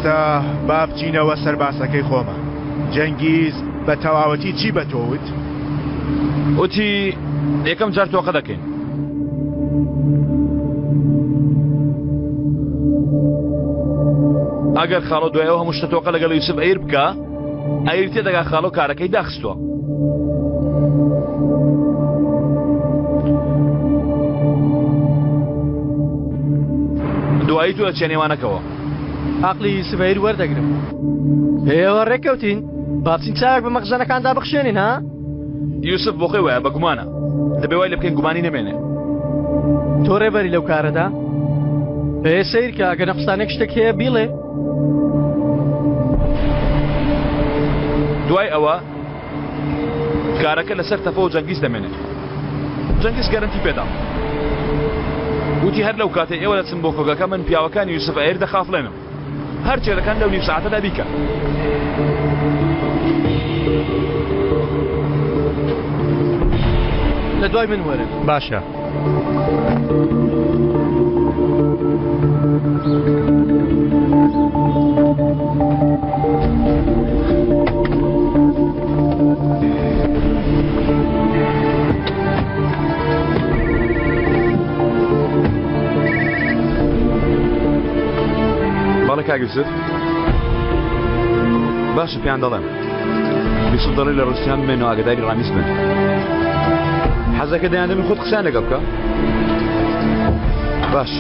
ئێستا با بچینەوە سەر باسەکەی خۆمان. جەنگیز بە تەواوەتی چی بە تۆ وت؟ وتی یەکەم جار تۆقە دەکەین. ئەگەر خاڵۆ دوای ئەو هەموو شتە تۆقە لەگەڵ یوسف ئەیر بکا، ئەیر تێدەگا خاڵۆ کارەکەی داخستووە. دوایی تۆ دەچیە نێوانەکەوە. عەقڵی یوسف ئەیر وەردەگرم. ئێوە ڕێککەوتین با بچین چاوێک بە مەخزەنەکاندا بخشێنین ها؟ یوسف بۆ خۆی وایە بە گومانە. دەبێ وای لێ بکەین گومانی نەمێنێ. تۆ ڕێبەری لەو کارەدا؟ ئێ سەیرکە ئەگەر نەقوستانێک شتێک هەیە بیڵێ. دوای ئەوە کارەکە لەسەر تەفە و جەنگیز دەمێنێت. جەنگیز گەرەنتی پێدام. وتی هەر لەو کاتەی ئێوە دەچن بۆ کۆگەکە من پیاوەکانی یوسف ئەیر دەخافڵێنم. هەر چێ دەکەن لەو نیو سەعاتەدا بیکەن. لە دوای من وەرن. باشە. بەڵێ کاک یوسف باشە پێیان دەڵێم یوسف دەڵێ لە ڕوسیان بمێنەوە ئاگداری ڕامیز بن حەزەکە دەیان دەمی خۆت قسەیان لەگەڵ بکە باش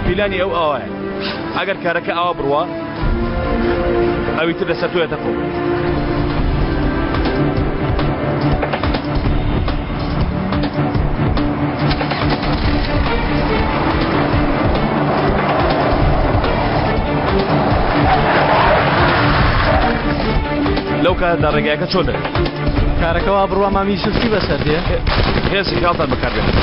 پیلانی ئەو ئاوایە ئەگەر کارەکە ئاوا بڕوا ئەوی تر لەسەر تۆیە تەقۆ. لەو کاتەدا ڕێگایەکە چۆن دەبێت؟ کارەکە وا بڕوا مامی یوسف چی بەسەر دێ؟ هێزی خیاڵتان بەکاربێنن.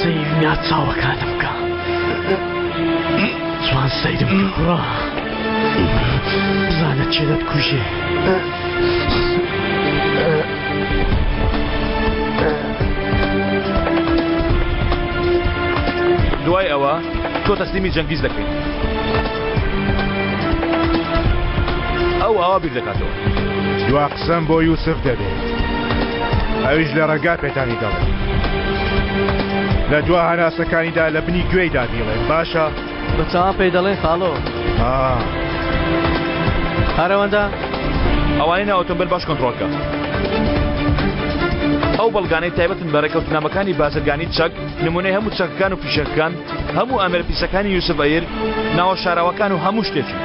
سەیری نا چاوەکانم بکە جوان سەیرم بکە کوڕە بزانە کێ دەتکوژێ. دوای ئەوە تۆ تەسلیمی جەنگیز دەکەیت. ئەو ئاوا بیر دەکاتەوە. دوا قسەم بۆ یوسف دەبێت. ئەویش لە ڕێگا پێتانی دەڵێم. لە دوا هەناسەکانیدا لە بنی گوێیدا بیڵێم باشە؟ بە چاوان پێی دەڵێن خاڵۆ. هەر ئەوەندە؟ ئەوانەی ناو ئۆتۆمبێل باش کۆنتڕۆڵ کە. ئەو بەڵگانەی تایبەتن بە ڕێکەوتنامەکانی بازرگانی چەک، نمونەی هەموو چەکەکان و فیشەکەکان، هەموو ئامێرە پیسەکانی یوسف ئەیر، ناوە شاراوەکان و هەموو شتێکی.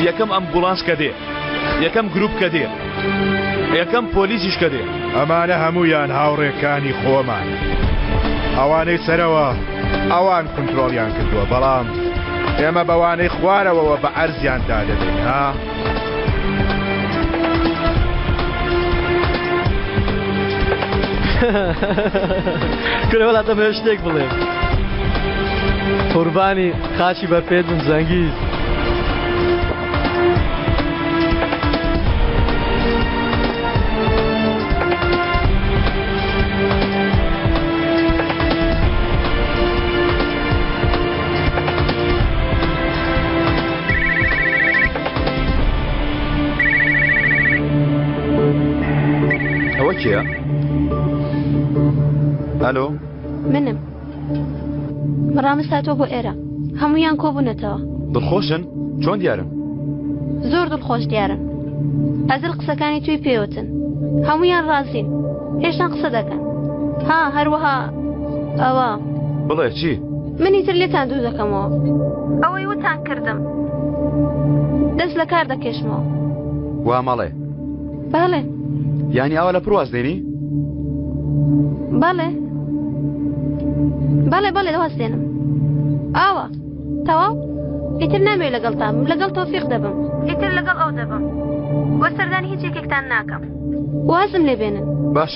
یەکەم ئەمبوڵانس کە دێ، یەکەم گروپ کە دێ، یەکەم پۆلیسیش کە دێ. ئەمانە هەموویان هاوڕێکانی خۆمانن. ئەوانەی سەرەوە ئەوان کونترۆڵیان کردووە، بەڵام ئێمە بەوانەی خوارەوەوە بە عەرزیان دادەدەین ها؟ کورە وەڵا دەمەوێت شتێک بڵێم. قوربانی خاچی بەپێت بم زەنگیز. ئەوە کێیە؟ ئەلۆ؟ منم. ڕامز هاتووە بۆ ئێرە. هەموویان کۆبوونەتەوە. دڵخۆشن؟ چۆن دیارن؟ زۆر دڵخۆش دیارن. ئەزل قسەکانی تۆی پێوتن. هەموویان ڕازین. هێشتان قسە دەکەن. ها هەروەها ئەوە. بڵێ چی؟ من ئیتر لێتان دوور دەکەمەوە. ئەوەی وتان کردم. دەست لە کار دەکێشمەوە. وا مەڵێ. بەڵێ. یانی ئاوا لە پڕ واز دێنی؟ بەڵێ. بەڵێ بەڵێ واز دێنم. ئاوا. تەواو ئیتر نامەوێ لەگەڵتان بم لەگەڵ تۆفیق دەبم ئیتر لەگەڵ ئەو دەبم وە سەردانی هیچ یەکێکتان ناکەم وازم لێ بێنن باش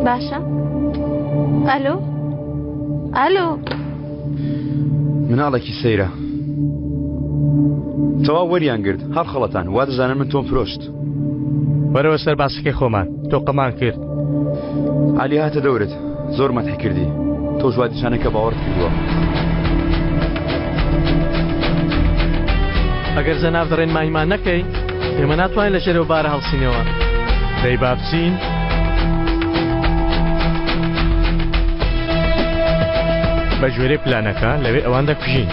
باشە ئەلۆ ئەلۆ مناڵێکی سەیرە تەواو وەریان گرت هەڵخەڵەتان وا دەزانن من تۆم فرۆشت وەرەوە سەر باسەکەی خۆمان تۆقەمان کرد عەلی هاتە دەورت زۆر مەتحی کردی تۆش وا دیسانە کە باوەڕت کردووە. ئەگەر جەنابت ڕێنماییمان نەکەی ئێمە ناتوانین لە ژێرەوە بارە هەڵسینەوە. دەی با بچین. بە گوێرەی پلانەکە لەوێ ئەوان دەکوژین.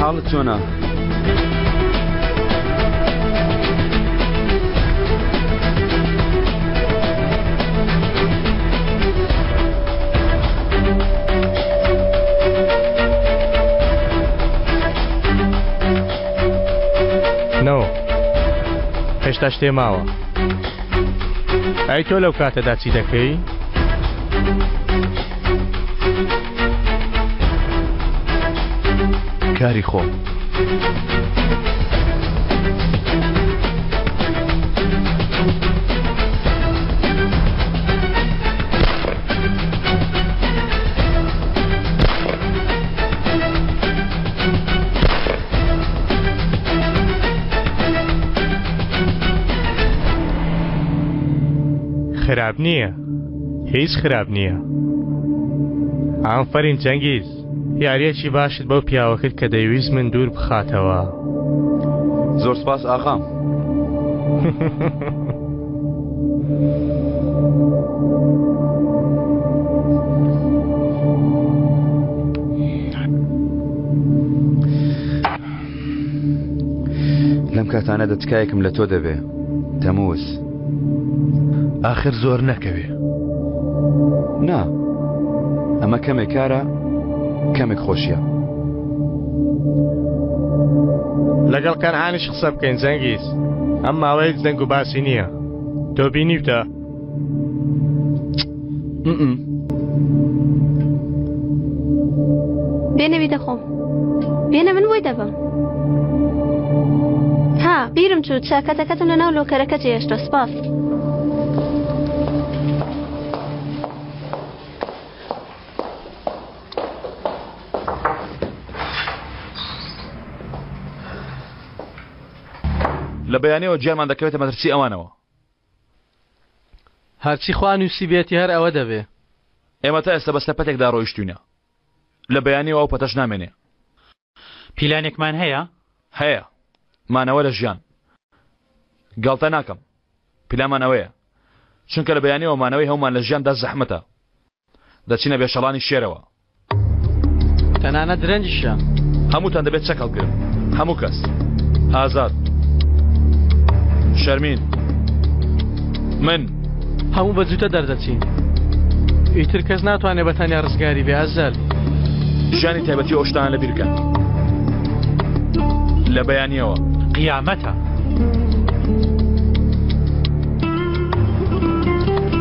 حاڵت چۆنە؟ نۆ هێشتا شتێ ماوە ئەی تۆ لەو کاتەدا چی دەکەی؟ کاری خۆم. خراپ نییە هیچ خراپ نییە ئافەرین جەنگیز یاریەکی باشت بەو پیاوە کرد کە دەیویست من دوور بخاتەوە زۆر سپاس ئاغام لەم کاتانەدا تکایەکم لە تۆ دەبێ تەموز ئاخر زۆر نەکەوێ نا ئەمە کەمێک کارە کەمێک خۆشیە لەگەڵ کەنعانیش قسە بکەین جەنگیز ئەم ماوەیە دەنگ و باسی نییە تۆ بینیوتە بێنە بیدەخۆم بێنە من بۆی دەبم ها بیرم چوو چاکەتەکەتم لەناو لۆکەرەکە جێهێشتوە سپاس. لە بەیانیەوە گیانمان دەکەوێتە مەترسی ئەوانەوە. هەرچی خوا نووسیبێتی هەر ئەوە دەبێ. ئێمە تا ئێستا بەس لە پەتێکدا ڕۆیشتووینە. لە بەیانیەوە ئەو پەتەش نامێنێ. پیلانێکمان هەیە؟ هەیە. مانەوە لە ژیان. گاڵتە ناکەم. پیلانمان ئەوەیە. چونکە لە بەیانیەوە مانەوەی هەموومان لە ژیاندا زەحمەتە. دەچینە بێشەڵانی شێرەوە. تەنانەت درەنگیشە. هەمووتان دەبێت چەک هەڵگرن. هەموو کەس. ئازاد. شەرمین. من. هەموو بە جووتە دەردەچین. ئیتر کەس ناتوانێت بە تەنیا ڕزگاری بێ ئەزەل. ژیانی تایبەتی ئەو شتانە لەبیر بکەن. لە بەیانیەوە. قیامەتە.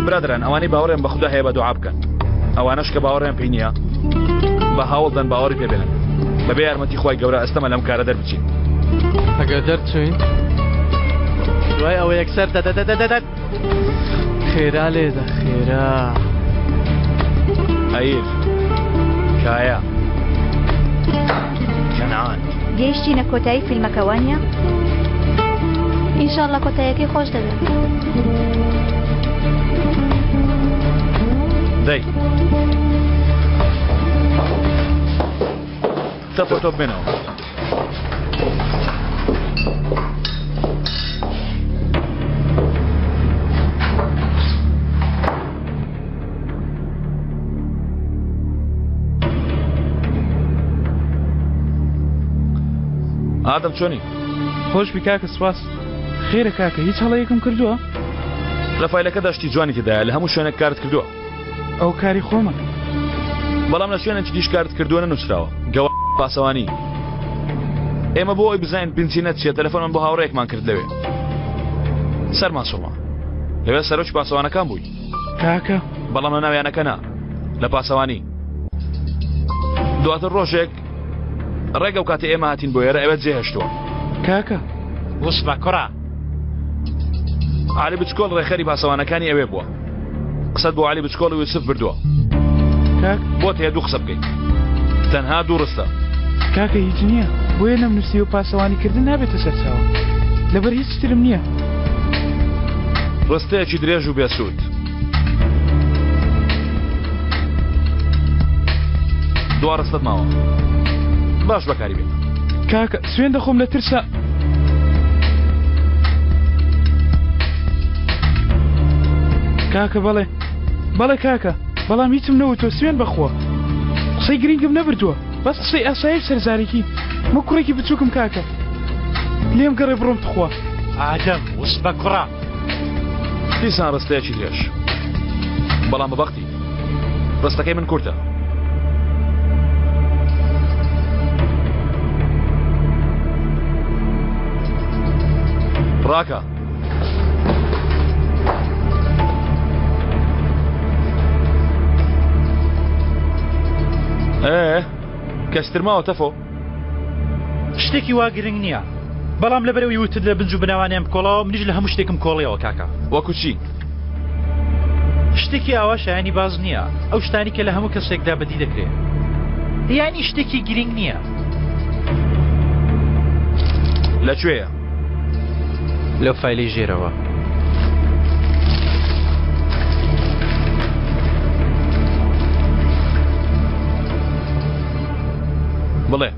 برادەران ئەوانەی باوەڕیان بە خودا هەیە بە دوعا بکەن ئەوانەش کە باوەڕیان پێی نییە بە هەوڵدەن باوەڕی پێ بێنن بەبێ یارمەتی خوای گەورە ئەستەمە لەم کارە دەربچین ئەگەر دەرچوین دوای ئەوە یەکسەر دەدەدەدەدەدەد خێرا لێدە خێرا ئەیر کایە کەنعان گەیشتینە کۆتایی فیلمەکە وانە؟ ئینشاءاللە کۆتاییەکەی خۆش دەبێت. دەی تەفۆ تۆ بمێنەوە. ئادەم چۆنی؟ خۆشبی کاکە سوپاس. خێرە کاکە هیچ هەڵەیەکم کردووە؟ لە فایلەکەدا شتی جوانی تێدایە لە هەموو شوێنێک کارت کردووە. ئەو کاری خۆمە. بەڵام لە شوێنێکی دیش کارت کردووە نەنووسراوە. گەوە پاسەوانی. ئێمە بۆ ئەوەی بزانین بنچینە چییە تەلەفۆنمان بۆ هاوڕێیەکمان کرد لەوێ. سەرمان سوڕما. لەوێ سەرۆکی پاسەوانەکان بووی. کاکە. بەڵام لە ناو یانەکە نا. لە پاسەوانی. دواتر ڕۆژێک ڕێک ئەو کاتەی ئێمە هاتین بۆ ئێرە ئەوێت جێهێشتووە. کاکە. وسبە کوڕە. عەلی بچکۆڵ ڕێکخەری پاسەوانەکانی ئەوێ بووە. قسەت بۆ عەلی بچکۆڵ و یوسف بردووە. کاک. بۆت هەیە دوو قسە بکەیت. تەنها دوو ڕستە. کاکە هیچ نییە. بۆیە نەمنووسیوە پاسەوانی کردن نابێتە سەرچاوە. لەبەر هیچ ترم نییە. ڕستەیەکی درێژ و بێسوود. دوا ڕستەت ماوە باش بەکاری بێت. کاکە سوێن دەخۆم لە ترسا. کاکە بەڵێ بەڵێ کاکە بەڵام هیچم نەوتوە سوێن بەخوا قسەی گرینگم نەبردووە بەس قسەی ئاسایی سەرزارێکی من کوڕێکی بچووکم کاکە لێم گەڕێ بڕۆم تخوا. ئادەم وسبە کوڕە. دیسان ڕستەیەکی درێژ بەڵام بە بەختی ڕستەکەی من کورتە. ڕاکە. ئێ کەستر ماوە تەفۆ؟ شتێکی وا گرنگ نییە بەڵام لەبەرەوەی وتت لە بنج و بناوانیان بکۆڵەوە منیش لە هەموو شتێکم کۆڵیەوە کاکە. وەکو چی؟ شتێکی ئاوا شایانی باس نییە ئەو شتانی کە لە هەموو کەسێکدا بەدی دەکرێ یانی شتێکی گرنگ نییە. لە کوێیە؟ لەو فایلەی ژێرەوە. بڵێ.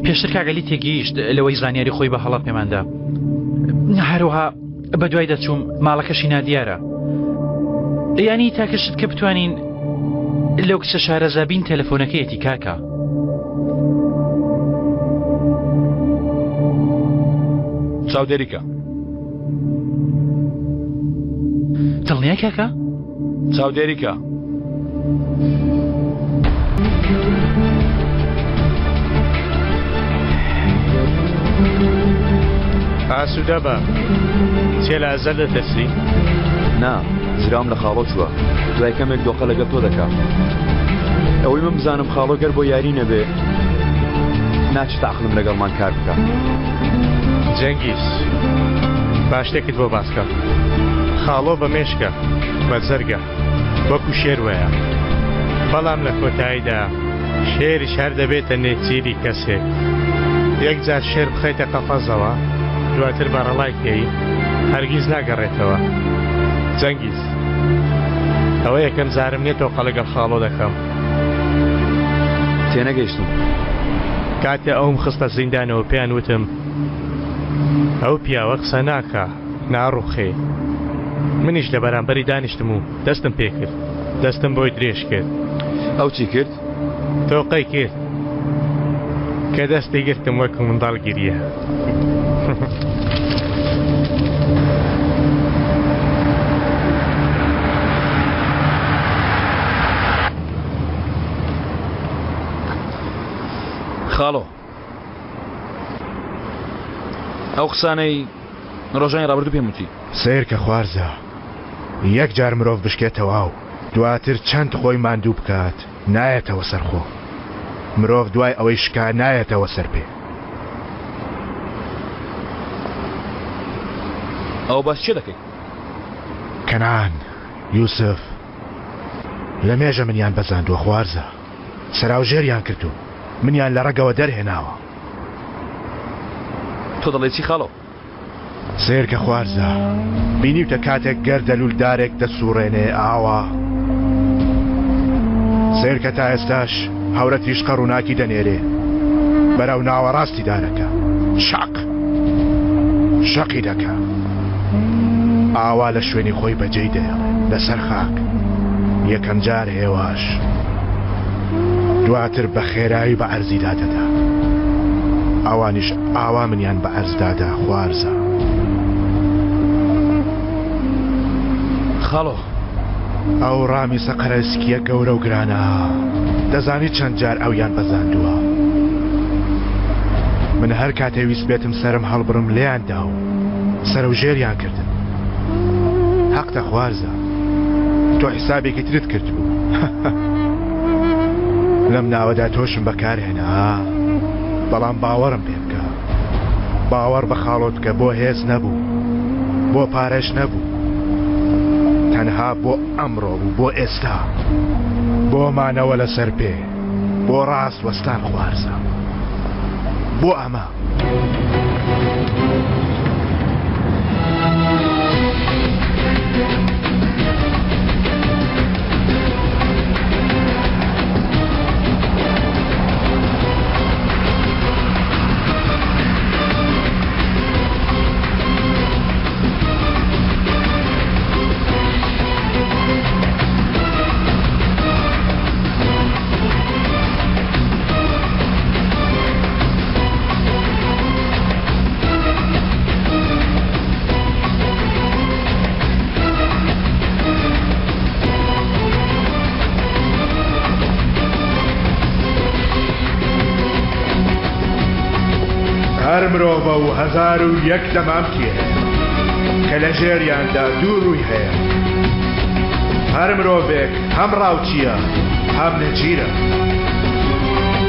پێشتر کاک عەلی تێگەیشت لەوەی زانیاری خۆی بە هەڵە پێماندا. هەروەها بەدوای دەچووم ماڵەکەشی نادیارە. یانی تاکە شت کە بتوانین لەو کچە شارەزا بین تەلەفۆنەکەیەتی کاکە. چاودێری کە. دڵنیای کاکە؟ چاودێری کە. ئاسوودە بە. چێ لە ئەزەل دەترسی؟ نا، زراوم لە خاڵۆ چووە. دوای کەمێک دۆقە لەگەڵ تۆ دەکا. ئەوەی من بزانم خاڵۆ گەر بۆ یاری نەبێ ناچێتە عەقڵم لەگەڵمان کار بکا. جەنگیز، با شتێکت بۆ باس کەم. خاڵۆ بە مێشکە، بە جەرگە، وەکو شێر وایە. بەڵام لە کۆتاییدا شێریش هەر دەبێتە نێچیری کەسێک. یەک جار شێر بخەیتە قەفەزەوە، دواتر بەڕەڵای کەی، هەرگیز ناگەڕێتەوە. جەنگیز، ئەوە یەکەم جارم نییە تۆقە لەگەڵ خاڵۆ دەکەم. تێنەگەیشتم. کاتێ ئەوم خستە زیندانەوە پێیان وتم ئەو پیاوە قسە ناکا، ناڕووخێ. منیش لە بەرامبەری دانیشتم و دەستم پێ کرد. دەستم بۆی درێژ کرد. ئەو چی کرد؟ تۆقەی کرد. کە دەستی گرتم وەک منداڵ گریا. خاڵۆ ئەو قسانەی ڕۆژانی ڕابردوو پێم وتی. سەیرکە خوارزا یەک جار مرۆڤ بشکێ تەواو دواتر چەند خۆی ماندوو بکات نایەتەوە سەر خۆ مرۆڤ دوای ئەوەی شکا نایەتەوە سەر پێ. ئەوە باسی چێ دەکەی؟ کەنعان، یوسف لە مێژە منیان بەزاندووە خوارزا سەراوژێریان کردووم منیان لە ڕەگەوە دەرهێناوە. تۆ دەڵێی چی خاڵۆ؟ سەیرکە خوارزا، بینیوتە کاتێک گەردەلوول دارێک دەسوڕێنێ ئاوا؟ سەیرکە تا ئێستاش هەورە تریشقە ڕووناکی دەنێرێ بەرەو ناوەڕاستی دارەکە، شەق شەقی دەکا، ئاوا لە شوێنی خۆی بەجێی دەهێڵێ لەسەر خاک، یەکەمجار هێواش، دواتر بە خێرایی بە عەرزیدا دەدا. ئەوانیش ئاوا منیان بە عەرز دادا خوارزا. خاڵۆ. ئەو ڕامیسە قەرەسکییە گەورە و گرانە، دەزانی چەند جار ئەویان بەزاندووە؟ من هەر کاتێ ویستبێتم سەرم هەڵبڕم لێیان داوم، سەرەوژێریان کردم. هەقتە خوارزا. تۆ حیسابێکی ترت کردبوو. لەم ناوەدا تۆشم بەکارهێنا. بەڵام باوەڕم پێ بکە. باوەڕ بە خاڵۆت بکە بۆ هێز نەبوو. بۆ پارەش نەبوو. تەنها بۆ ئەمڕۆ بوو بۆ ئێستا. بۆ مانەوە لەسەر پێ. بۆ ڕاست وەستان خوارزا. بۆ ئەمە. هەر مرۆڤە و 1001 دەمامکی هەیە کە لە ژێریاندا دوو ڕووی هەیە. هەر مرۆڤێک هەم ڕاوچییە هەم نەچیرە،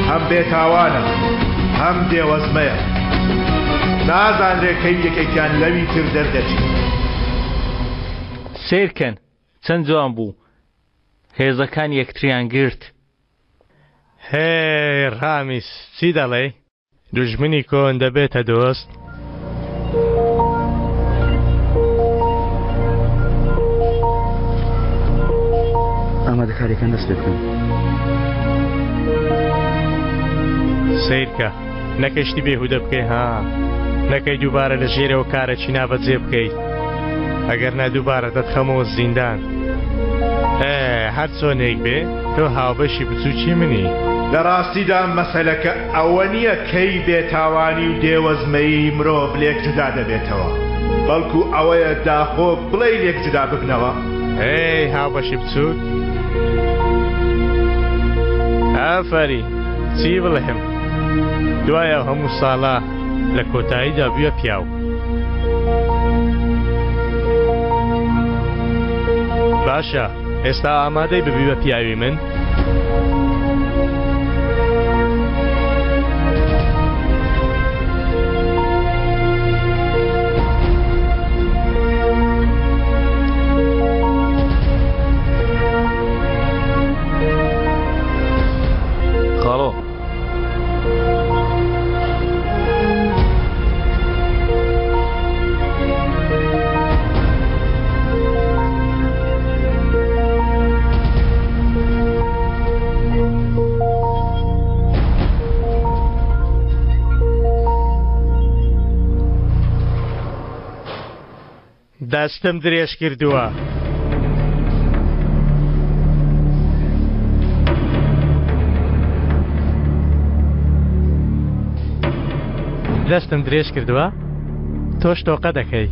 هەم بێتاوانە هەم دێوەزمەیە. نازانرێ کەی یەکێکیان لەوی تر دەردەچێت. سەیرکەن چەند جوان بوو هێزەکان یەکتریان گرت. هێی ڕامیس چی دەڵێی؟ دوژمنی کۆن دەبێتە دۆست؟ ئامادەکاریەکان دەست پێ بکەن. سەیرکە نەکەی شتی بێهودە بکەی ها نەکەی دووبارە لە ژێرەوە کارێکی نابەجێ بکەیت ئەگەر نا دووبارە دەتخەمەوە زیندان ئێ هەر چۆنێک بێ تۆ هاوبەشی بچووکی منی. لە ڕاستیدا مەسەلەکە ئەوە نییە کەی بێتاوانی و دێوەزمەیی مرۆڤ لێک جودا دەبێتەوە، بەڵکو ئەوەیە داخۆ بڵێی لێک جودا ببنەوە؟ هێی هاوبەشی بچووک! ئافەرین! چی بڵێم؟ دوای ئەو هەموو ساڵە لە کۆتاییدا بوویە پیاو. باشە ئێستا ئامادەی ببی بە پیاوی من؟ خاڵۆ دەستم درێژ کردووە. دەستم درێژ کردووە تۆش تۆقە دەکەی.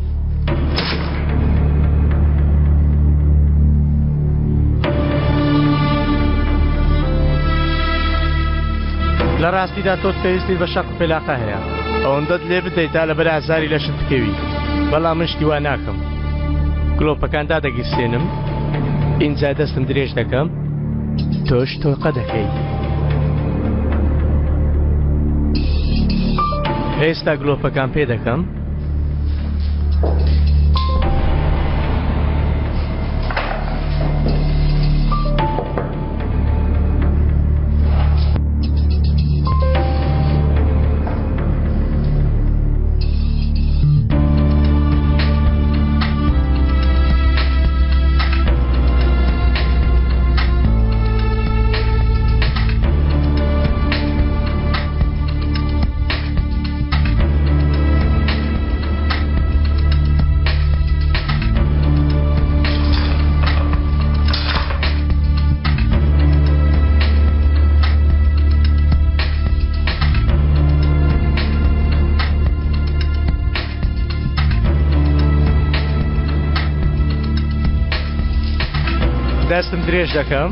لە ڕاستیدا تۆ پێویستیت بە شەق و پێلاقە هەیە ئەوەندەت لێ بدەیت تا لەبەر ئازاری لەشت بکەوی بەڵام من شتی وا ناکەم گلۆپەکان دادەگیرسێنم ئینجا دەستم درێژ دەکەم تۆش تۆقە دەکەی ئێستا گلۆپەکان پێ دەکەم درێژ دەکەم.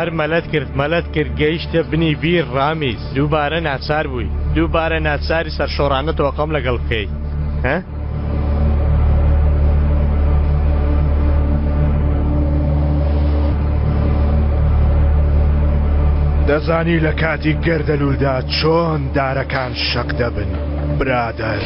هەر مەلەت کرد مەلەت کرد گەیشتە بنی بیر ڕامیز دووبارە ناچار بووی دووبارە ناچاری سەرشۆڕانە تۆقەم لەگەڵ بکەی ها؟ دەزانی لە کاتی گەردەلوولدا چۆن دارەکان شەق دەبن برادەر.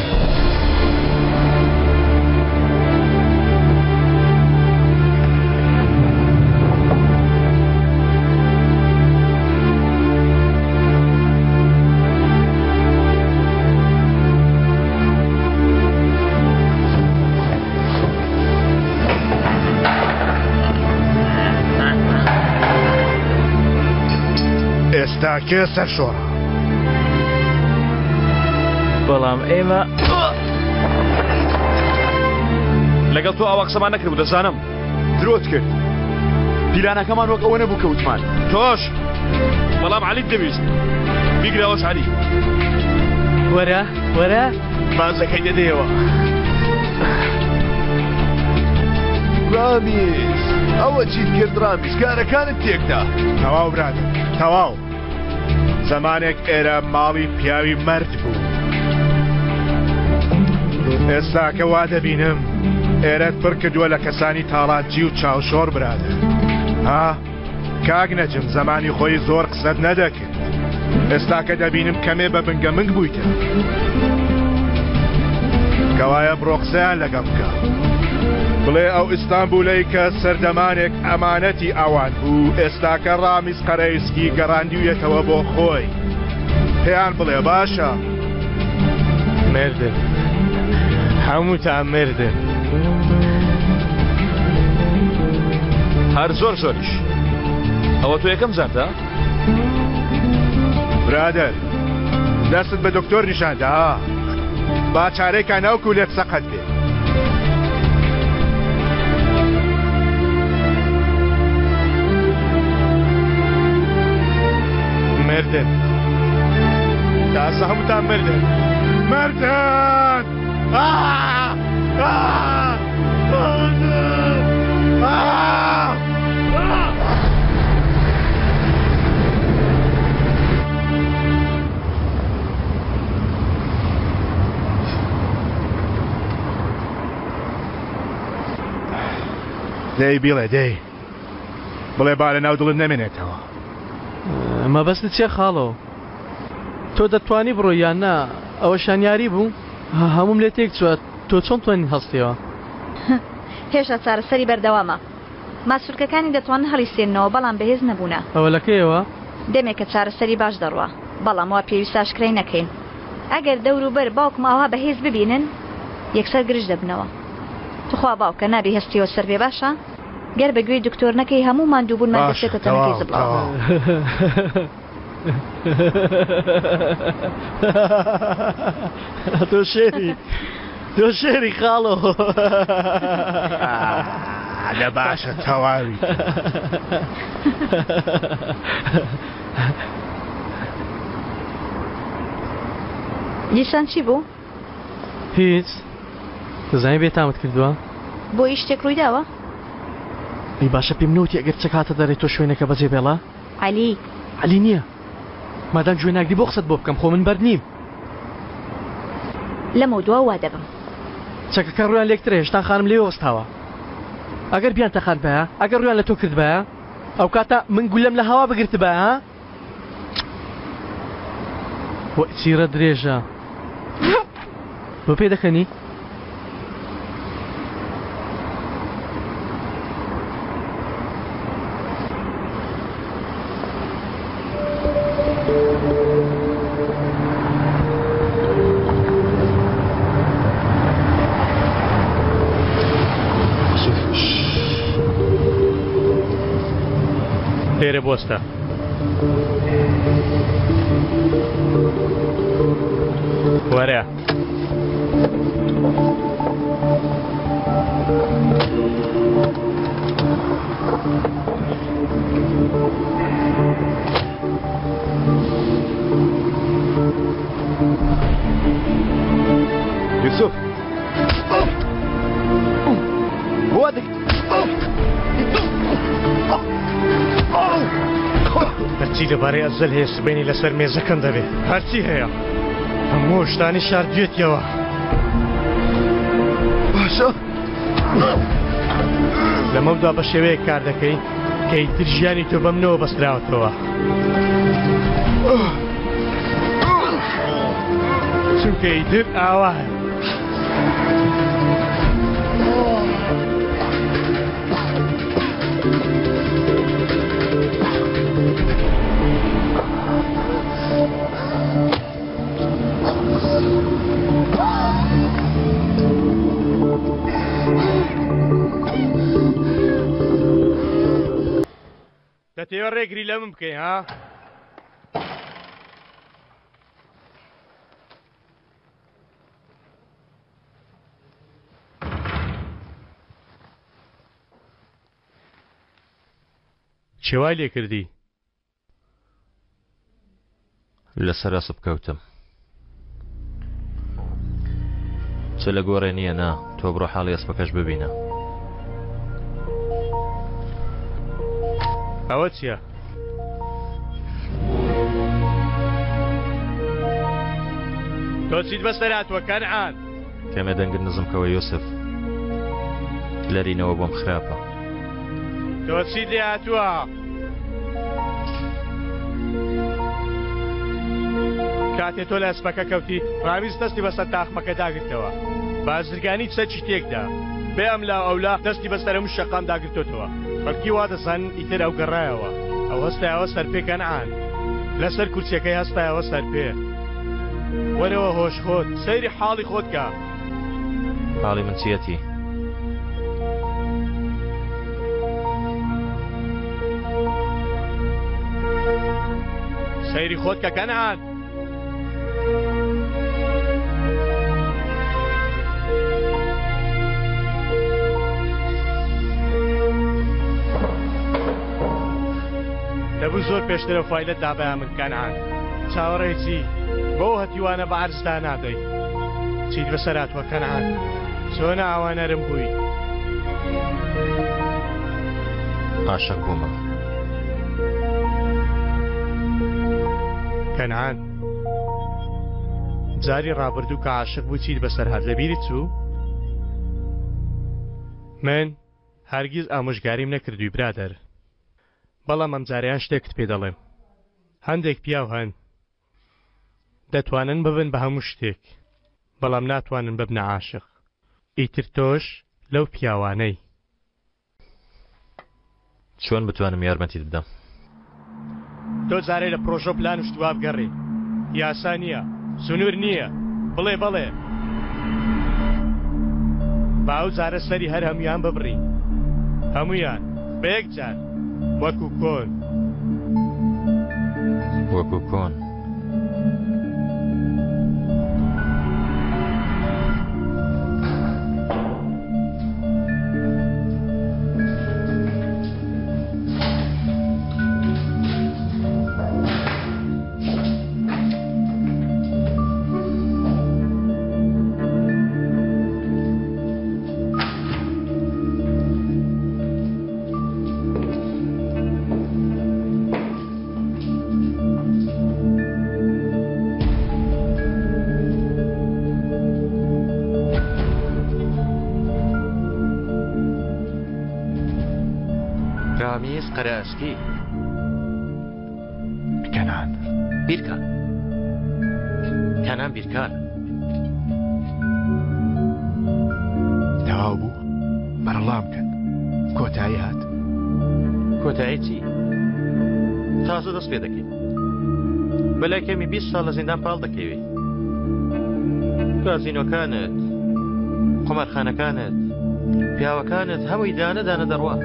ئێستا کێ سەرشۆڕە؟ بەڵام ئێمە لەگەڵ تۆ ئاوا قسەمان نەکردبوو دەزانم درۆت کرد پیلانەکەمان وەک ئەوە نەبوو کە وتمان تۆش بەڵام عەلیت دەویست بیگرەوەش عەلی وەرە وەرە بازەکەی دەدەیەوە ڕامیز ئەوە چیت کرد ڕامیز کارەکانت تێکدا تەواو برادەر تەواو زەمانێک ئێرە ماڵی پیاوی مەرد بوو. ئێستاکە وا دەبینم ئێرەت پڕ کردووە لە کەسانی تاڵانچی و چاوشۆڕ برادەر. ها؟ کاک نەجم زەمانی خۆی زۆر قسەت نەدەکرد. ئێستاکە دەبینم کەمێ بە بنگە منگ بوویتە. کەوایە بڕۆ قسەیان لەگەڵ بکە. بڵێ ئەو ئیستانبولەی کە سەردەمانێک ئەمانەتی ئەوان بوو ئێستاکە ڕامیز قەرەیسکی گەڕاندویەتەوە بۆ خۆی. پێیان بڵێ باشە. مردن هەمووتان مردن. هەر زۆر زۆریش. ئەوە تۆ یەکەم جارتە؟ برادەر دەستت بە دکتۆر نیشاندا با چارەی ناوکو لێت سەقەت بێ. مردن تازە هەمووتان مردن مردن آه! آه! آه! آه! دەی بیڵێ دەی بڵێ با لە ناو دڵت نەمێنێتەوە. مەبەستت چیە خاڵۆ؟ تۆ دەتوانی بڕۆی یان نا؟ ئەوەشیان یاری بوو؟ هەمووم لێ تێک چووە تۆ چۆن توانی هەستیەوە؟ هێشتا چارەسەری بەردەوامە. ماسولکەکانی دەتوانن هەڵیسێننەوە بەڵام بەهێز نەبوونە. ئەوە لە کەیەوە؟ دەمێکە چارەسەری باش دەڕوا بەڵام وا پێویستە ئاشکرای نەکەین. ئەگەر دەوروبەر باوکم ئاوها بەهێز ببینن یەکسەر گرژ دەبنەوە. توخوا باوکە نابی هەستیەوە سەر بێ باشە؟ گەر بە گوێی دکتۆر نەکەی هەموو ماندووبوونمان باشە دەچێتە تەنەکەی تەواو زبڵەوە. تەواو. تۆ شێری تۆ شێری خاڵۆ. دە باشە تەواوی. دیسان چی بوو؟ هیچ دەزانی بێتامت کردووە؟ بۆ هیچ شتێک ڕوویداوە؟ ئەی باشە پێم نەوتی ئەگەر چەک هاتە دەرێ تۆ شوێنەکە بەجێ بێڵە؟ عەلی. عەلی نییە. مادام گوێ ناگری بۆ قسەت بۆ بکەم خۆ من بەرد نیم. لەمەودوا وا دەبم. چەکەکە ڕوویان لێکترە هێشتان خانم لێوە وەستاوە. ئەگەر بیانتەقاندبایە، ئەگەر ڕوویان لە تۆ کردبایە، ئەوکاتە من گوللەم لە هەوا بگرتبایە ها؟ وەی چیڕە درێژە. بۆ پێ دەکەنی؟ لێرە بۆستە. وەرە. یوسف بۆ هەرچی لەبارەی ئەزەل هەیە سبەینی لەسەر مێزەکەم دەبێ هەرچی هەیە هەموو شتانی شاردوێتیەوە باشە لەمەودا بە شێوەیەک کار دەکەی کە ئیتر ژیانی تۆ بەمنەوە بەستراوەتەوە چونکە ئیتر ئاوایە دەتەوێت ڕێگری لە من بکەی ها؟ کێ وای لێ کردی؟ لەسەر ئەسپ کەوتم. چ لە گۆڕێ نییە نا تۆ بڕۆ حاڵی ئەسپەکەش ببینە. ئەوە چییە؟ تۆ چیت بەسەر هاتووە کەنعان؟ کەمێ دەنگت نزم کەوە یوسف لەرینەوە بۆم خراپە. تۆ چیت لێ هاتووە؟ کاتێ تۆ لە ئەسپەکە کەوتی ڕامیز دەستی بەسەر تاقمەکە داگرتەوە بازرگانی چەکی تێکدا بێ ئەملا و ئەولا دەستی بەسەر هەموو شەقام داگرتۆتەوە خەڵکی وا دەزانن ئیتر ئەو گەڕایەوە ئەو هەستایەوە سەرپێ کەنعان لەسەر کورسیەکەی هەستایەوە سەرپێ وەرەوە هۆش خۆت سەیری حاڵی خۆت کە. حاڵی من چیەتی؟ سەیری خۆت کە کەنعان. دەبوو زۆر پێشتر ئەو فایلەت دابایە من کەنعان. چاوەڕێی چی؟ بەو هەتیوانە بە عەرزدا نادەی. چیت بەسەر هاتووە کەنعان؟ چۆن ئاوا نەرم بووی؟ عاشق بوومە. کەنعان جاری ڕابردوو کە عاشق بووی چیت بەسەر هات لەبیرت چوو؟ من هەرگیز ئامۆژگاریم نەکردووی برادەر. بەڵام ئەمجارەیان شتێکت پێ دەڵێم هەندێک پیاو هەن دەتوانن ببن بە هەموو شتێک بەڵام ناتوانن ببنە عاشق ئیتر تۆش لەو پیاوانەی. چۆن بتوانم یارمەتیت بدەم؟ تۆ جارێ لە پرۆژە و پلان و شتی وا بگەڕێ یاسا نییە سنوور نییە بڵێ بەڵێ با ئەو جارە سەری هەر هەموویان ببڕین هەموویان بە یەک جار وەکو کۆن. وەکو کۆن. رامیز قەرەئەسپی. کەنان. بیرکان. کەنان بیرکان. تەواو بوو؟ بەرەڵام کەن. کۆتایی هات. کۆتایی چی؟ تازە دەست پێ دەکەین. بەلای کەمی 20 ساڵ لە زیندان پاڵ دەکەوی. کازینۆکانت، قومارخانەکانت، پیاوەکانت هەمووی دانە دانە دەڕوا.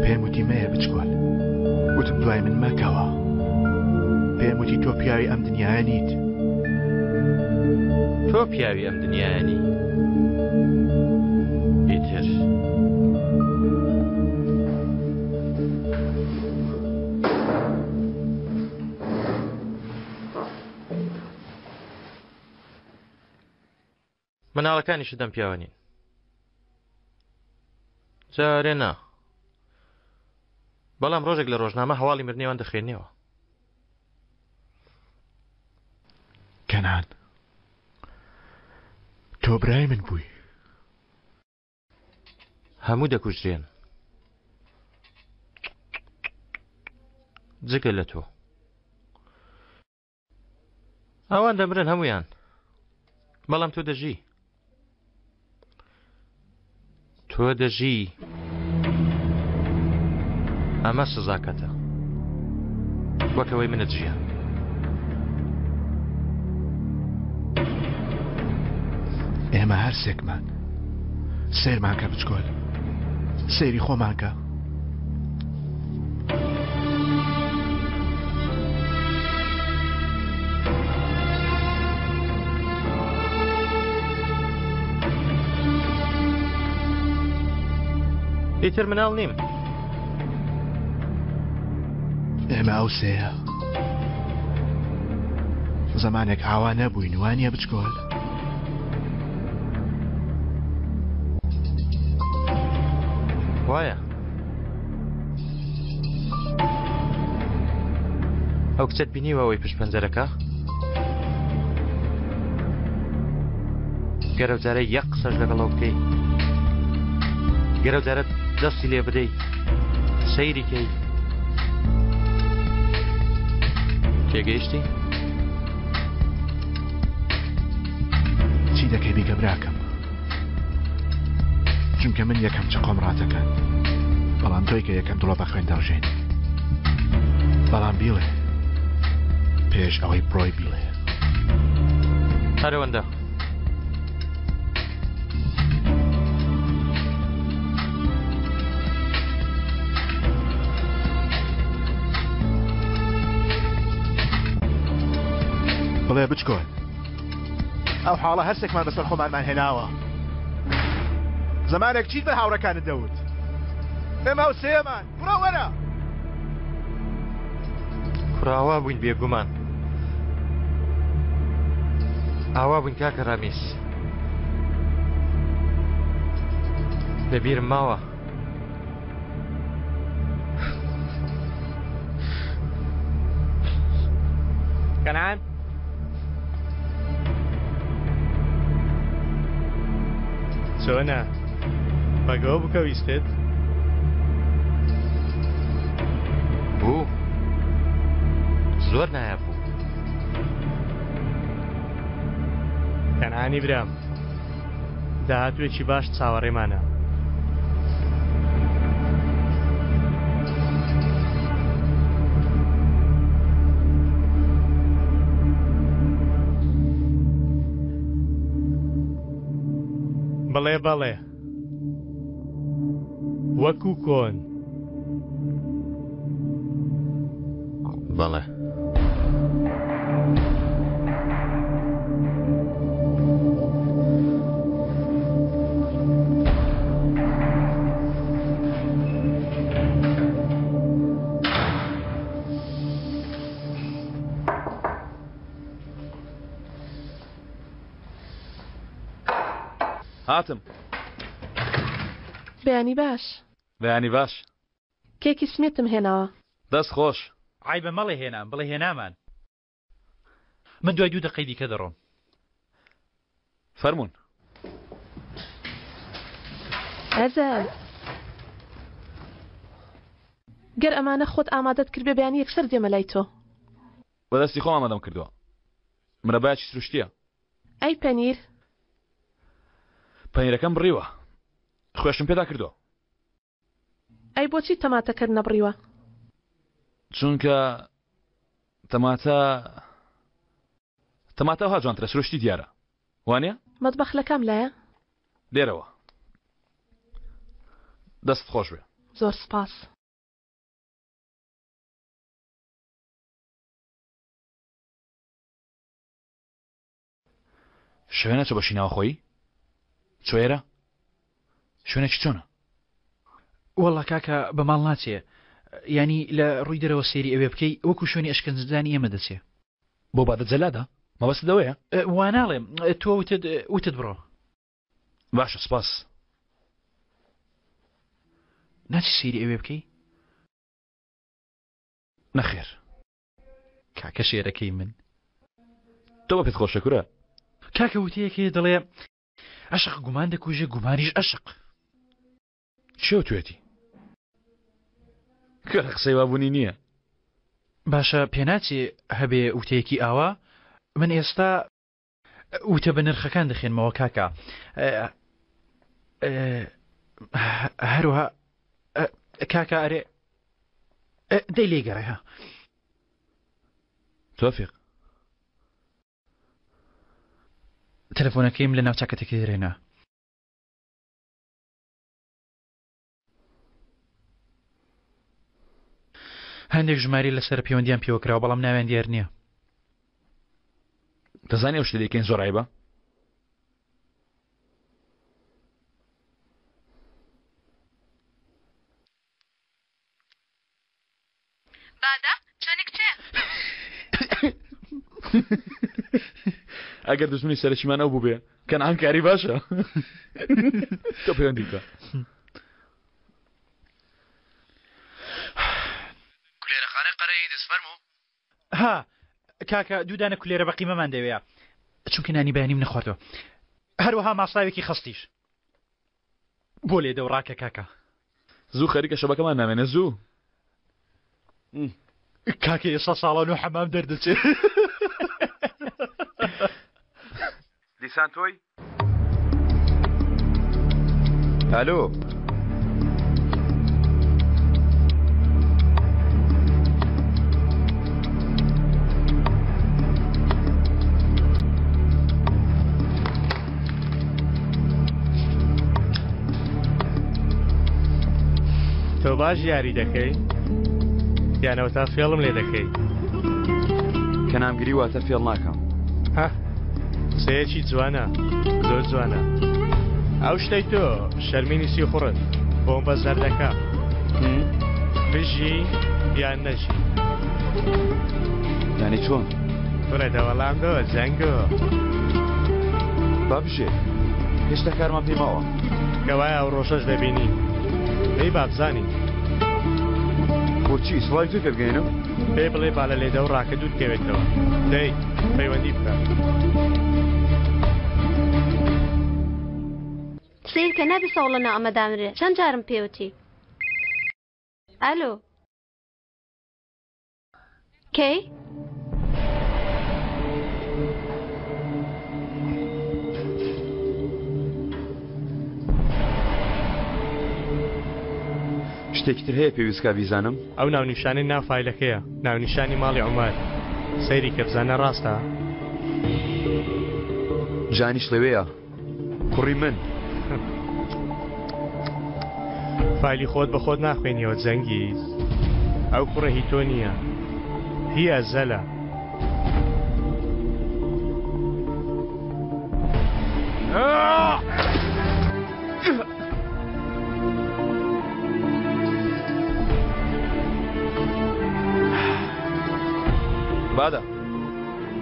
پێم وتی مەیە بچکۆل. وتم دوای من مەکەوە. پێم وتی تۆ پیاوی ئەم دنیایە نیت. تۆ پیاوی ئەم دنیایە نی. ئیتر. مناڵەکانیشت ئەم پیاوە نین. جارێ نا. بەڵام ڕۆژێک لە ڕۆژنامە هەواڵی مردنیوان دەخوێنیەوە. کەنان تۆ برای من بووی. هەموو دەکوژرێن جگە لە تۆ. ئەوان دەمرن هەمویان بەڵام تۆ دەژی تۆ دەژی ئەمە سزاکەتە وەکەوەی منت ژیان ئێمە هەرسێکمان سەیرمان کە بچکۆل سەیری خۆمان کە. ئیتر مناڵ نیم. ئێمە ئەو سێیە زەمانێک ئاوا نەبووین وانە بچکۆل؟ وایە ئەو کچەت بینیوە ئەوەی پشت پەنجەرەکە گەرەو جارە یەک قسەش لەگەڵەوە بکەی گەرەو جارە دەستی لێ بدەی سەیری کەی تێگەیشتی؟ چی دەکەی بیکە براکەم چونکە من یەکەم چەقۆم ڕاتەکەن بەڵام تۆی کە یەکەم دڵۆ بە خوێن دەڕژێنی بەڵام بیڵێ پێش ئەوەی بڕۆی بیڵێ هەرەوەندە بڵێ بچکۆن ئەو حاڵە هەرسێکمان بەسەر خۆمانمان هێناوە زمانێک چیت بە هاوڕەکانت دەوت ئێمە ئەو سێمان بڕۆ وەرە کوڕاوا بووین بێگومان ئاوا بووین کاکە ڕامیس لەبیرم ماوە کەنعان چۆنە بەگەوە بکە ویستت بوو زۆر نایاب بوو کەنعانی برام داهاتوویەکی باش چاوەڕێمانە. بڵێ بەڵێ. وەکو کۆن. بەڵێ. هاتم. بەیانی باش. بەیانی باش. کێکی سمێتم هێناوە. دەست خۆش. عەیبە مەڵێ هێنام بڵێ هێنامان. من دوای دوو دەقەی دیکە دەڕۆم. فەرموون. ئەزەل. گەر ئەمانە خۆت ئامادەت کردبێ بەیانی یەکسەر دێمە لای تۆ. بە دەستی خۆم ئامادەم کردووە. مرەبایەکی سروشتییە. ئەی پەنیر؟ پەنیرەکەم بڕیوە. خوێشم پێدا کردووە. ئەی بۆچی تەماتەکەت نەبڕیوە؟ چونکە تەماتە تەماتە ئەوها جوانترە سروشتی دیارە وانە؟ مەتبەخ لە کام لایە؟ لێرەوە. دەست خۆش بێ. زۆر سپاس. شوێنە چۆ بەشی ناوخۆیی؟ چۆێرە؟ شوێنێکی چۆنە؟ وەڵا کاکە بە ماڵ ناچێ ینی لە ڕووی دەرەوە سێری ئەوێ بکەی وەکو شوێنی ئەشکەنجدانی ئێمە دەچێ. بۆ بادە جەلادە؟ مەبەستت ئەوەیە؟ وا ناڵێم تۆ وتت وتت بڕۆ. باشە سپاس. ناچی سەیری ئەوێ بکەی؟ نەخێر. کاکە شێرەکەی من. تۆ بە پێت خۆشە کورە. کاکە وتەیەک هەیە دەڵێ ئەشق گومان دەکوژێ گومانیش ئەشق. کێ وتوێتی؟ کورە قسەی وا بوونی نییە. باشە پێناچێ هەبێ وتەیەکی ئاوا؟ من ئێستا وتە بە نرخەکان دەخێنمەوە کاکە هەروها کاکە ئەرێ دەی لێگەڕێ ها تۆفیق تەلەفۆنەکەیم لە ناو چاکەتەکەی دەرێنا. هەندێک ژماری لەسەر پەیوەندیان پێوە کراوە بەڵام ناویان دیار نییە. دەزانی ئەو شتە دەیکەین زۆر عیبە؟ بادە چۆنی کچێ؟ ئەگەر دوژمنی سەرەکیمان ئەو بووبێ کەنعان کاری باشە تۆ پەیوەندی بکە. کولێرەخانەی قەرەیندز فەرموو. ها کاکە دوو دانە کولێرە بە قیمەمان دەوێ چونکە نانی بەیانیم نەخواردووە هەروەها ماساوێکی خەستیش بۆ لێدە و ڕاکە کاکە. زوو خەریکە شەبەکەمان نامێنێ زوو. کاکە ئێستا ساڵان و حەمام دەردەچێ. دیسان تۆی؟ ئەلۆ. تۆ باش یاری دەکەی یانەوە تا فێڵم لێ دەکەی کە نامگری واتە فێڵ ناکەم ها قسەیەکی جوانە زۆر جوانە ئەو شتەی تۆ شەرمینی سیخوڕت بۆم بە زەردەکە بژی یان نەژی یانی چۆن؟ کوڕە دەوەڵام دۆ جەنگۆ. با بژێ هێشتا کارمان پێی ماوە. کەوایە ئەو ڕۆژەش دەبینی. دەی با بزانین. بۆچی؟ سڵاوی تۆی پێ بگەیەنم؟ پێی بڵێ با لە لێدە و ڕاکە دوور کەوێتەوە. دەی پەیوەندی بکە. سەیرکە نابێ سەوڵە ناو ئەمە دانرێ چەند جارم پێوتی. ئەلۆ. کەی؟ شتێکی تر هەیە پێویست کا بیزانم؟ ئەو ناونیشانەی ناو فایلەکەیە ناونیشانی ماڵی عومەر سەیری کە بزانە ڕاستە؟ جانیش لەوێیە کوڕی من. فایلی خۆت بە خۆت ناخوێنیەوە جەنگیز ئەو کوڕە هی تۆ نییە هی ئەزەلە. بادە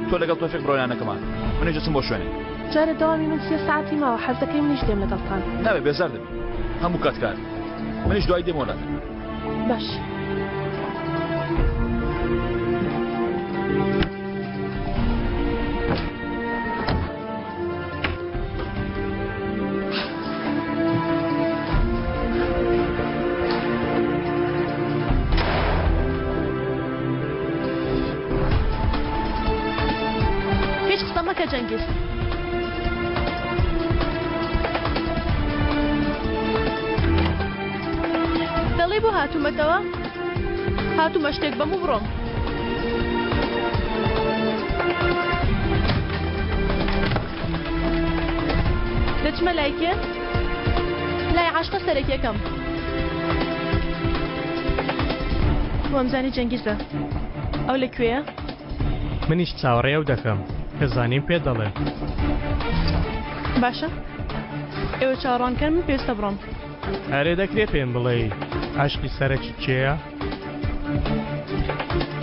تۆ لەگەڵ تۆفیق بڕۆ یانەکەمان منیش دەچم بۆ شوێنێک. جارێ دەوامی من سێ سەعاتی ماوە حەز دەکەی منیش دێم لەگەڵتان. نابێ بێزار دەبی هەموو کات کار منیش دوای دێمەوە لاتان. باش. هیچ قسە مەکە جەنگیز. بۆ هاتوومەتەوە؟ هاتوومە شتێک بەم و بڕۆم. دەچمە لای کێ؟ لای عاشقە سەرەکیەکەم. وامزانی جەنگیزە. ئەو لە کوێیە؟ منیش چاوەڕێی ئەو دەکەم کە زانیم پێت دەڵێم. باشە ئێوە چاوەڕوان کەن من پێویستە بڕۆم. ئەرێ دەکرێ پێم بڵێی عەشقی سەرەکی کێیە؟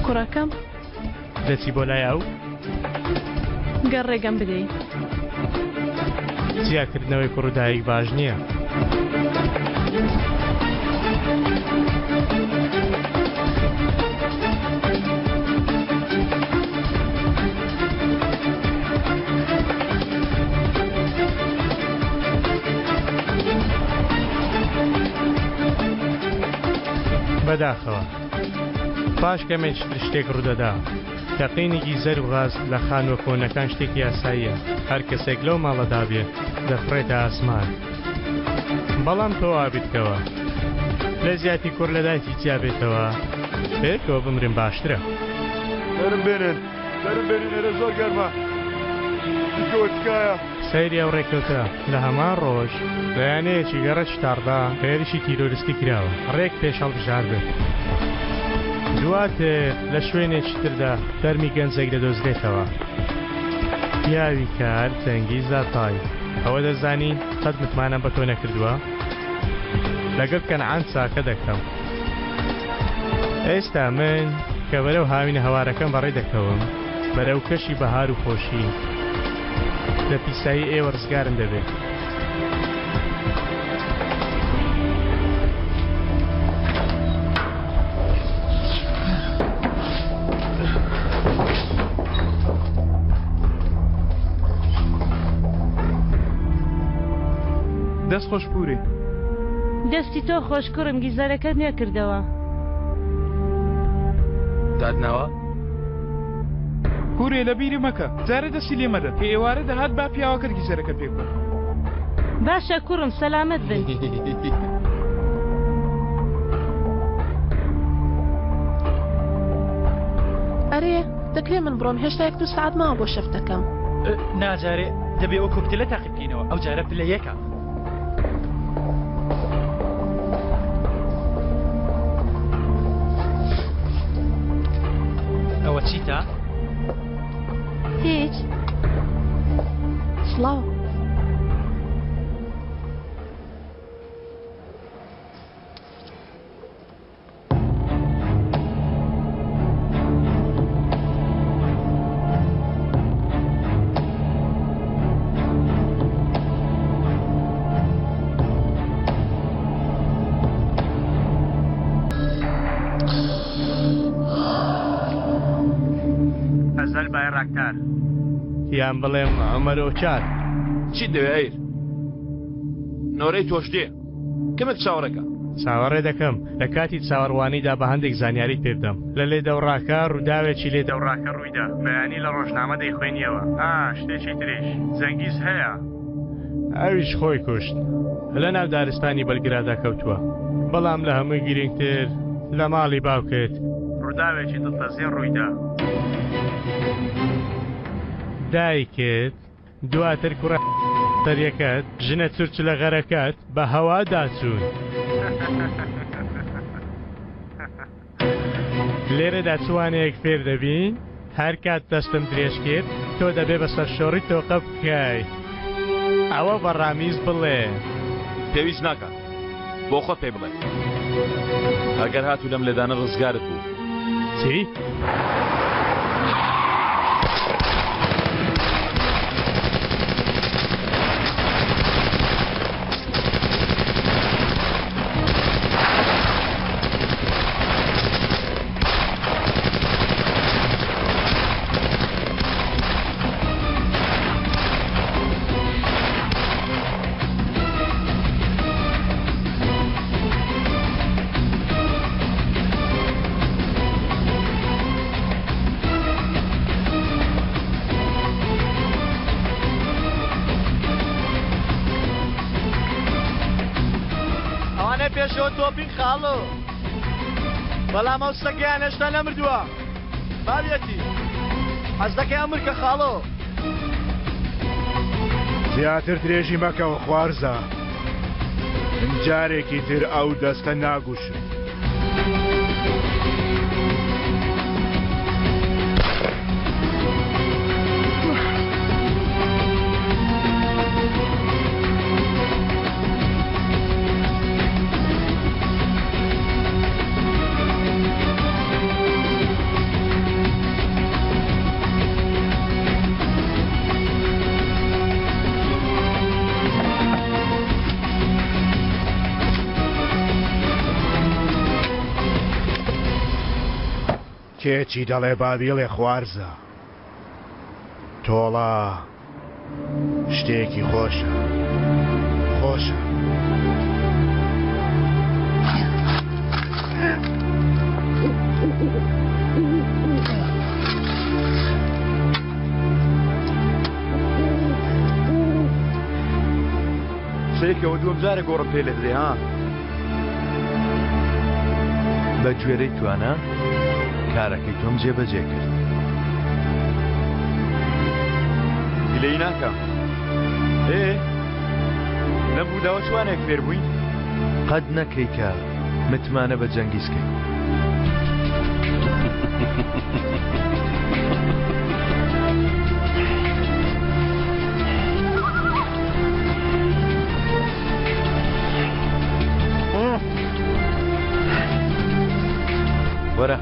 کوڕەکەم. دەچی بۆ لای ئەو؟ گەر ڕێگەم بدەی. جیاکردنەوەی کوڕ و دایک باش نییە. بەداخەوە پاش کەمێکی تر شتێک ڕوودەدا. تەقینی گیزەر و غاز لە خانووە کۆنەکان شتێکی ئاساییە، هەر کەسێک لەو ماڵەدا بێت دەفڕێتە ئاسمان. بەڵام تۆ وا بیرکەوە لە جیاتی کوڕ لە دایکی جیا بێتەوە، بەیەکەوە بمرن باشترە. دەرم بێنن، دەرم بێنن ئێرە زۆر گەرمە. بیکەوە تکایە. سەیری ئەو ڕێکەوتە، لە هەمان ڕۆژ لە یانەیەکی گەڕەکی تاڕدا هێرشی تیرۆریستی کراوە، ڕێک پێش هەڵبژاردن. دواتر لە شوێنێکی تردا تەرمی گەنجێک دەدۆزرێتەوە. پیاوی کار جەنگیز ئاتای، ئەوە دەزانی قەت متمانەم بە تۆ نەکردووە؟ لەگەڵ کەنعان چاکە دەکەم. ئێستا من کە بەرەو هاوینە هەوارەکەم بەڕێ دەکەوم، بەرەو کەشی بەهار و خۆشی، لە پیسایی ئێوە ڕزگارم دەبێت. دەست خۆش پوری. دەستی تۆ خۆش کوڕم گیزەرەکەت نوێ کردەوە. دادناوە؟ پورێ لە بیری مەکە جارێ دەستی لێ مەدە کە ئێوارە دەهات با پیاوەکەت گیزەرەکەت پێ بکات. باشە کوڕم سەلامەت بن. ئەرێ دەکرێ من بڕۆم هێشتا یەک دوو سەعات ماوە بۆ شەفتەکەم. نا جارێ دەبێ ئەو کۆکتێلە تاقی بکەینەوە ئەو جارە پلە یەکە. ئەوە چیتە؟ هیچ. سڵاو. ئەزەل بایراکتار یان بڵێم عومەر ئۆچار. چیت دەوێ ئەیر؟ نۆرەی تۆش دێ. کەمێک چاوەڕێکە. چاوەڕێ دەکەم لە کاتی چاوەڕوانیدا بە هەندێک زانیاریت پێ بدەم. لە لێدەوڕاکە ڕووداوێکی لێدەوڕاکە ڕوویدا. بەیانی لە ڕۆژنامە دەیخوێنیەوە. ئا، شتێکی تریش. جەنگیز هەیە. ئەویش خۆی کوشت. لە ناو دارستانی بەلگرادا کەوتووە. بەڵام لە هەمووی گرینگتر لە ماڵی باوکت. ڕووداوێکی دڵتەزێن ڕوویدا. دایکت. دواتر کوڕە سەریەکەت ژنە چرچلە غەرەکەت بە هەوادا چوون. لێرەدا چ وانەیەک فێر دەبین؟ هەر کات دەستم درێژ کرد تۆ دەبێ بە سەرشۆڕی تۆقە بکەی. ئەوە بە ڕامیز بڵێ. پێویست ناکات بۆ خۆت پێی بڵێ. ئەگەر هاتوو لەم لێدانە ڕزگارت بوو. چی؟ ئەوانە پێشەوە تۆپین خاڵۆ. بەڵام ئەو سەگەیان هێشتا نەمردووە. ماویەتی. حەز دەکەی ئەمر کە خاڵۆ. زیاتر درێژی مەکەوە خوارزا. من جارێکی تر ئەو دەستە ناگوشم. کێ چی دەڵێ با بیڵێ خوارزا. تۆڵە شتێکی خۆشە خۆشە. سەیرکەوە دووەم جارە گۆڕم پێ لێدرێ ها. بە گوێرەی توانا کارەکەی تۆم جێبەجێ کرد. گلەیی ناکەم. ئێ لەم ڕووداوە چ وانەیەک فێر بووین؟ قەت نەکەی کە متمانە بە جەنگیز کەی. وەرە.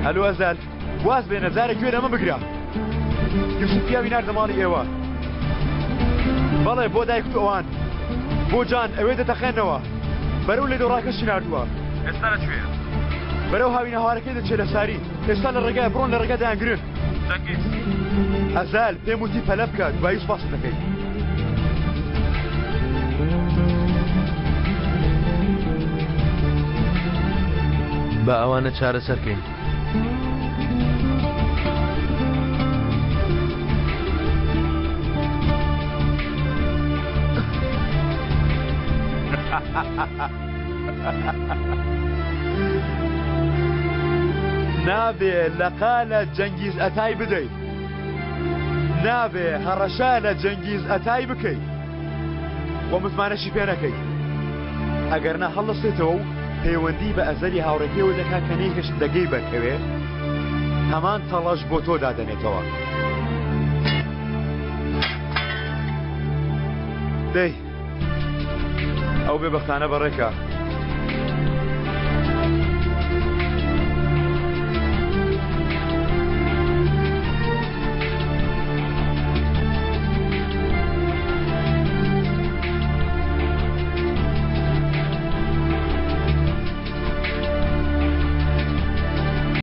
هەلو ئەزال واز بێنە جارێ گوێ لەمە بگرە یوسف پیاوی ناردە ماڵی ئێوە بەڵێ بۆ دایکت و ئەوان بۆ جان ئەوێ دەتەقێنەوە بەرەو لێ دۆڕاکەشی ناردووە ئێستا لە کوێیە؟ بەرەو هاوینە هاوارەکەی دەچێ لە ساری ئێستا لە ڕێگای بڕۆن لە ڕێگا دەیانگرن جەنگیز ئەزال پێم وتی پەلە بکە دوایی سوپاست دەکەین. با ئەوانە چارەسەر کەین. نابێ لەقا لە جەنگیز ئەتای بدەیت نابێ هەڕەشە لە جەنگیز ئەتای بکەیت و متمانەشی پێ نەکەیت ئەگەر نا هەڵدەستێتەوە و پەیوەندی بە ئەزەلی هاوڕێکەیەوە دەکات کە نەیهێشت دەگەی بەرکەوێ هەمان تەڵەش بۆ تۆ دادەنێتەوە. دەی ئەو بێبەختانە بەڕێکە.